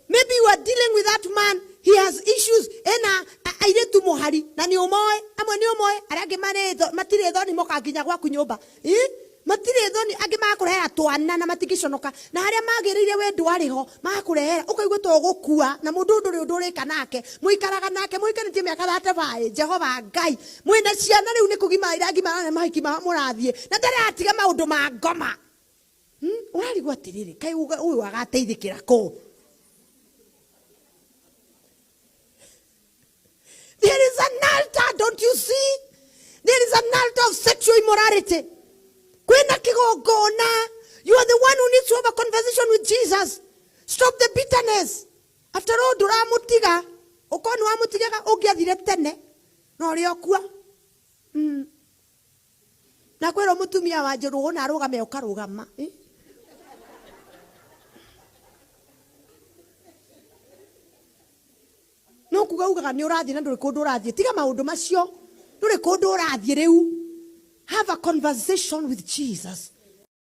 Maybe you are dealing with that man, he has issues. Ena airĩtu mũhari na nĩ ũmoĩ, amwe nĩ ũmoĩ, arĩa angĩ marĩ matirĩ thoni mokaga nginya gwaku nyũmba. Ĩ? Matirĩ thoni, angĩ magakũrehera twana na matingĩconoka. Na harĩa magĩrĩire we ndwarĩ ho, magakũrehera, ũkaigua ta ũgũkua na mũndũ ũyũ ndũrĩ ũndũ ũrĩka nake. Mũikaraga nake mũhikanĩtie mĩaka 35, Jehova Ngai. Mwĩna ciana rĩu nĩ kũgimara iragimara na mahiki mao mũrathiĩ. Na ndaratiga maũndũ ma ngoma. Ũrarigwo atĩrĩrĩ, kaĩ ũyũ agateithĩkĩra kũ? There is an altar, don't you see? There is an altar of sexual immorality. Kwĩna kĩgongona. You are the one who needs to have a conversation with Jesus. Stop the bitterness. After all, ndũramũtiga. Ũkorwo nĩ wamũtigaga ũngĩathire tene na ũrĩa ũkua. Na kwĩrwo mũtumia wa njũrũ wona arũgame ũkarũgama. Eh? No kuga ugaga nĩ ũrathiĩ na ndũrĩ kũndũ ũrathiĩ. Tiga maũndũ macio. Ndũrĩ kũndũ ũrathiĩ rĩu. Have a conversation with Jesus.